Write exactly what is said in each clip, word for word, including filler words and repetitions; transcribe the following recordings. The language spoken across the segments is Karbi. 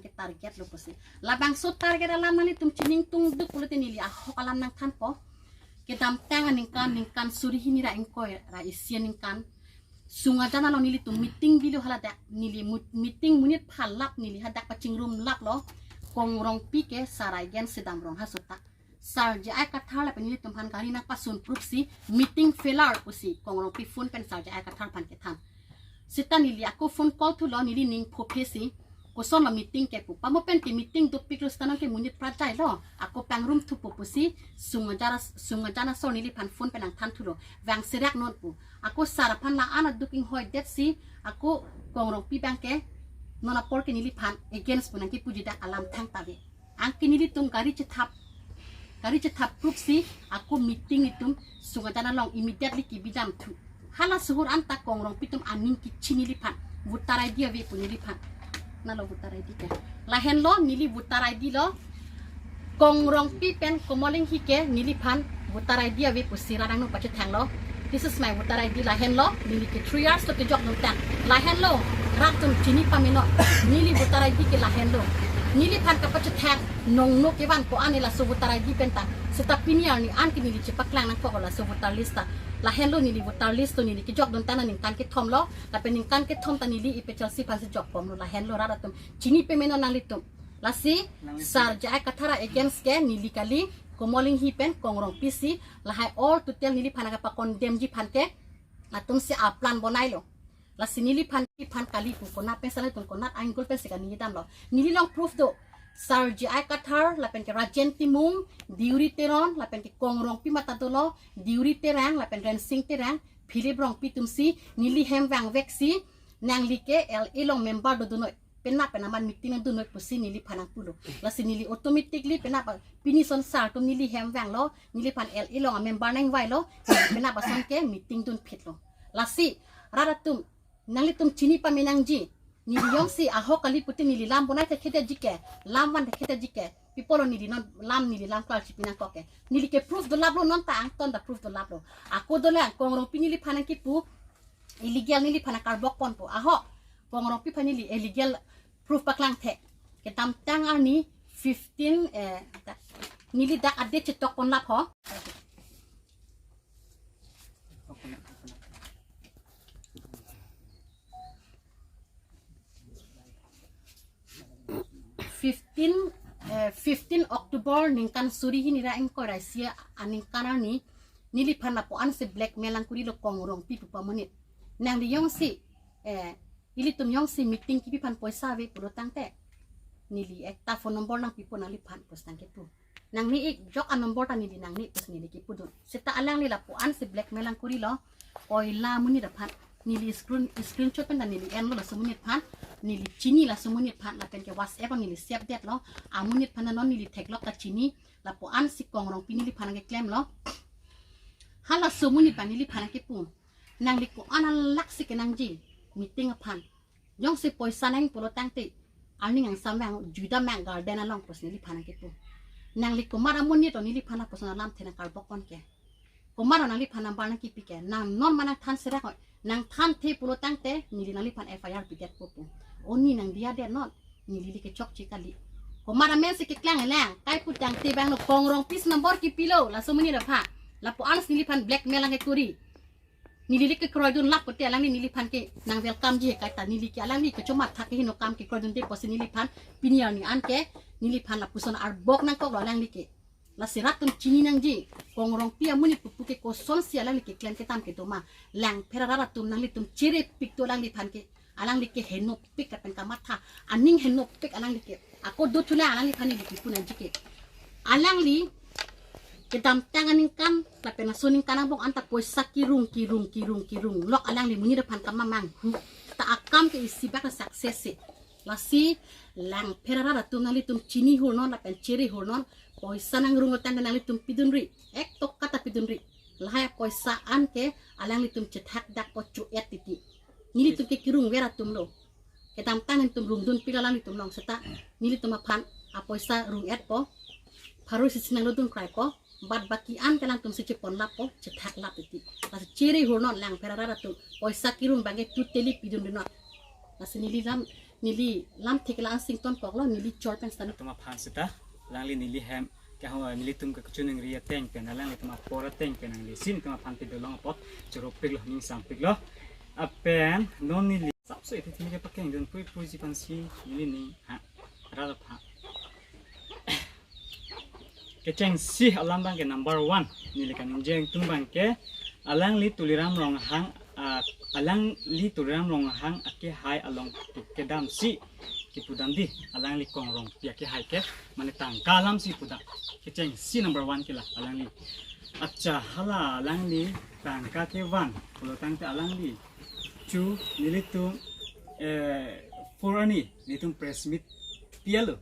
ke target lo pusi. Labangso target alam nanglitum chiningtungduk pulote neli ahok alam nangthanpo. Kedamtang aningkan, ningkan suri hini ra ingkoi ra isi aningkan, Sungajan along nelitum meeting bilo, haladak neli mu-, meeting monit phalap, neli hadak pachingrum laplo. Kong Rongpi ke Sar Aigen si damrong ha seta. Sar J I Kathar lapen nelitum aphan gari nangpasun proof si meeting failure pusi Kong Rongpi phone pen Sar J I Kathar aphan kethan. Seta neli ako phone call thulo, neli ning phophe si, "Kosonlo meeting ke?" pu. "Pamo pen ke meeting dopiklo, seta nonke monit prajai lo, ako pangrum thupo," pusi Sungajan as-, Sungajan asor neliphan phone pen nangthan thulo. "Vang serak non," pu. Ako sar aphan la-an aduk inghoidet si, ako Kong Rongpi abang ke non apor ke neliphan against pu nangkipuji dak alam thangta ave. Anke nelitum gari chethap, gari chethap proof si ako meeting itum Sungajan along immediately kebidam thu. Hala suhur anta Kong Rongpi atum aning kichi neliphan. Voter I D ave pu neliphan. Nalo voter I D ke. Lahenlo neli voter I D lo. Kong Rongpi pen Komolinghi ke neliphan voter I D ave pusi rat angno pachethanglo. "This is my voter I D," lahenlo, neli ke three years lo kejok nungtang. Lahenlo, rat atum chini pamelo, neli voter I D ke lahenlo. Neliphan kapachethang nongno kevan ko-an ne laso voter I D pen ta. Seta pini arni an ke neli chepaklang nangkok laso voter list ta. Lahenlo neli voter list lo, neli kejok nungtang aningkan kethom lo. Lapen ningkan kethom ta neli A P H L C aphan si jokpomlo, lahenlo rat atum chini pamelo nanglitum. Lasi, nanglitum. Sar J I Kathar against ke neli kali, Komolinghi pen Kong Rongpi si, lahai all total neliphan kapacondemnji aphan ke, latum si aplan bonailo. Lasi neliphan, neliphan kali pu konat pen si, latum konat angle pen si kaningje damlo. Neli along proof do. Sar J I Kathar, lapen ke Rajen Timung, Deuri Teron, lapen ke Kong Rongpi mata dolo, Deuri Terang, lapen Rensing Terang, Philip Rongpi atum si, neli hem vangvek si, nangli ke L A along member dodunoi. Penap pen aman meeting nangdunoi pusi neliphan nangpulo. Lasi neli automatically penap, pini ason sar atum neli hem vanglo, neliphan L A along amember nangvailo, penap ason ke meeting dunphitlo. Lasi, rat atum, nanglitum chini pame nangji. Neli jongsi ahok kali pute neli lam bonai thektheji ke, lam van thektheji ke, pi apotlo neli non lam, neli lam klar chipi nangkok ke. Neli ke proof dolaplo, non ta angton ta proof dolaplo. Ako dolang, Kong Rongpi neliphan nangkipu, illegal neliphan nangkarbok ponpo. Ahok, Kong Rongpi aphan neli illegal proof paklang the. Kedamtang arni fifteen, eh, dak, neli dak a-date chetok ponlap ho. Fifteen, eh, fifteen October ningkan suri hini ra ingkoi ra isi aningkan arni, neliphan lapu-an si blackmail nangkurilo Kong Rongpi pu pamonit. Nangli jongsi, eh, ilitum jongsi meeting kipi aphan poisa ave pulo tangte, neli ekta phone number nangpipo nangliphan, pus nangkipu. Nangni-ik, jok a-number ta neli nangni, pus neli kipudun. Seta alangli lapu-an si blackmail nangkurilo. Oila amonit aphan. Neli screen, screenshot pen ta neli enlo laso amonit aphan. Neli chini laso amonit aphan, lapen ke WhatsApp neli save detlo. Amonit aphan non neli theklok ta chini. Lapu-an si Kong Rongpi neliphan keklemlo. Halaso amonit abang neliphan kipu. Nangli ko-an alak si kenangji meeting aphan. Jongsi poisa nang pulo tangte, arni nang samang juda mang garden along, pus neliphan nangkipu. Nangli komat amonit lo neliphan lapuson alamthe nangkarbok pon ke. Komat lo nangliphan number nangkipi ke. Nang non ma nangthan serak oi. Nangthanthe pulo tangte, neli nangliphan F I R pidetpo pu. O ni nang diya det non. Neli le kechokche kali. Komat amen si keklang elang. Kai pu tangte abang lo Kong Rongpi si number kipilo. Laso amonit aphan. Lapu-an si neliphan blackmail nangkekuri. Neli le kekroidun lap pute alangli neliphan ke nang welcome ji, kaita neli ke alangli kechomat thak ke heno kam kekroidunde pusi neliphan pini arni an ke neliphan lapuson arbok nangkoklo alangli ke. Lasi rat atum chini nangji, Kong Rongpi amonit pupu ke kosonsi alangli keklem ketam kedo ma. Langpher arat atum nanglitum cherepik do alangliphan ke. Alangli ke henopik lapen kamatha, aning henopik alangli ke. Ako do thulang alangliphan neli kipu nangji ke. Alangli kedamtang aningkan lapen laso aningkan angbong anta poisa kirung, kirung, kirung, kirung lok alangli amonit aphan kamamang hu. Ta akam ke isi bak success si. Lasi langpher arat atum nanglitum chini hurnon lapen chere hurnon, poisa nangrung tangte nanglitum pidunri. Ek toka ta pidunri. Lahai poisa an ke alanglitum chethak dakpo chu-et titi. Nelitum ke kirungver atum lo. Kedamtang nelitum rungdunpik alanglitum along seta nelitum aphan apoisa rung-etpo. Pharo isi si nanglo dunkraipo. Bad baki an ke alangtum si cheponlappo, chethak lap titi. Lasi chere hurnon langpher arat atum. Poisa kirung abang ke totally pidunrinon. Lasi neli lam Neli lam thek lang sington koklo, neli chor pen stan. Atum aphan seta, alangli neli hem, ke ho, nelitum kechoningri ateng pen, alanglitum apor ateng pen, nanglisi netum aphan pedolong apot, choropiklo, ningsampiklo. Lapen, non neli, sapso iti thini kepakengdun puipui ji aphansi, neli ning, ha, rat aphan. Kechengsi alam abangke number one. Neli kaningje atum abangke alangli Tuliram Ronghang, ah, alangli Tuliram Ronghang akehai along kedamsi kipudam dei, alangli Kongrongpi akehai ke, mane tangka alamsi pudam. Kechengsi number one ke la alangli. Accha hala alangli tangka kevan pulotangte alangli chu nelitum, eh, four arni nelitum press meet pilo.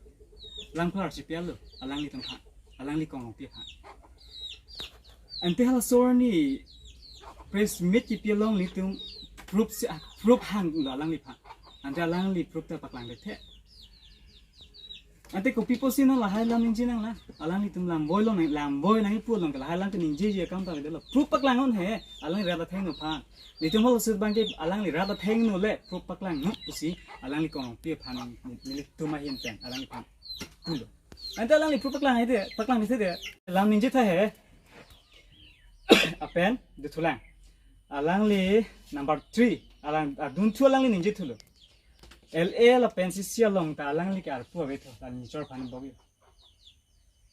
Lamklar si pilo alanglitum aphan, alangli Kongrongpi aphan. Ante halaso arni press meet kipi along nelitum proof si, ah, proof hanglo alangliphan. Ante alangli proof ta paklang dethe. Ante kopi pusi non lahai lam ningje nanglang. Alanglitum lam boi long, lam boi nangkipu along ke lahai lam ke ningjeji akam ta delo. Proof paklang un he. Alangli rat athengno aphan. Nelitum halaso abangke alangli rat athengno le proof paklang un pusi alangli Kongrongpi aphan nelitum ahin pen alangliphan pulo. Ante alangli proof paklang hede, paklang hede. Lam ningje tha he. Lapen dothulang. Alangli number three. Alang, ah, dunthu alangli ningje thulo. L A lapen C C along ta alangli ke arpu avetho, ta nelichor aphan boklo.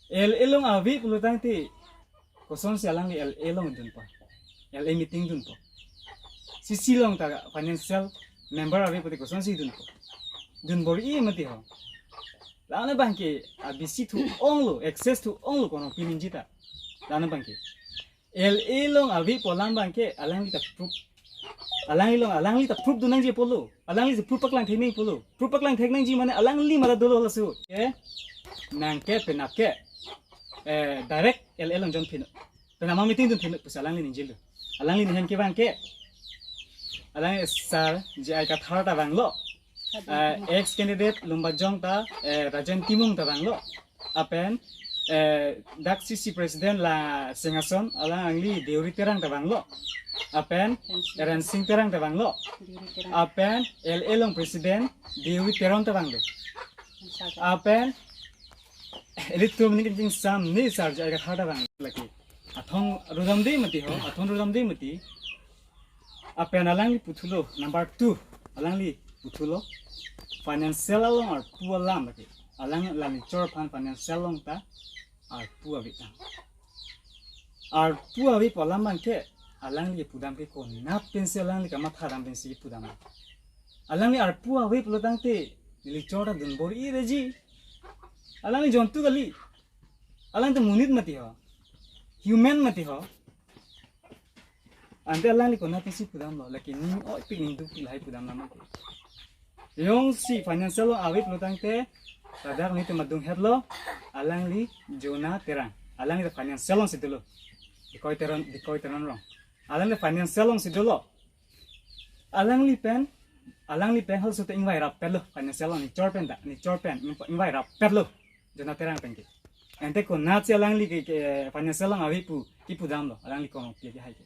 L A along ave pulotangte, kosonsi alangli L A along dunpo. L A meeting dunpo. C C along ta financial member ave pute kosonsi dunpo. Dun bor-i mati ho. La-an abangke, ah, bisi thu-onglo, excess thu-onglo Kongrongpi ningje ta. La-an abangke. L A along ave pu alam abangke, alangli ta proof. Alangli along, alangli ta proof dun nangji pulo. Alangli si proof paklang theknang pulo. Proof paklang theknangji mane alangli mara dolo halaso. Ke, nang ke, penap ke, eh, direct L A along jon phin. Penap ma meeting dun phin, pusi alangli ningjelo. Alangli nihen kevang ke. Alangli sir J I Kathar ta vanglo. Eh, ex candidate Lumbajong ta, eh, Rajen Timung ta vanglo. Lapen, eh, dak C C president la Singhason, alangli Deuri Terang ta vanglo. Lapen, Rensing Terang ta vanglo. Lapen, L A along president Deuri Teron ta vanglo. Lapen, ilitum ni kencing sam ni sir J I Kathar ta vang lagi. Athong rudam dei mati ho, athong rudam dei mati. Lapen alangli puthulo, number two, alangli puthulo. Financial along arpu alam lagi. Alang, alangli chor aphan financial along ta arpu ave ta. Arpu ave pu alam abangke, alangli pudam ke konat pensi alangli kamatha dam pensi pudam. Alangli arpu ave pulotangte, nelichor ta dun bor-i reji. Alangli jontu kali. Alangli ta monit mati ho. Human mati ho. Ante alangli konat pensi pudamlo, lake ning oipik ning dukpik lahai pudam lam ke. Jongsi financial along ave pulotangte, ladak nelitum adung hetlo, alangli Jona Terang. Alangli ta financial alongsi dolo. Dikoi Teron, Dikoi Teron rong. Alangli financial alongsi dolo. Alangli pen, alangli pen halaso ta ingvai rappetlo, financial along nelichor pen ta, nelichor pen, ingvai rappetlo. Jona Terang pen ke. Ante konatsi alangli ke, ke financial along ave pu, kipudamlo, alangli Kongrongpi akehai ke.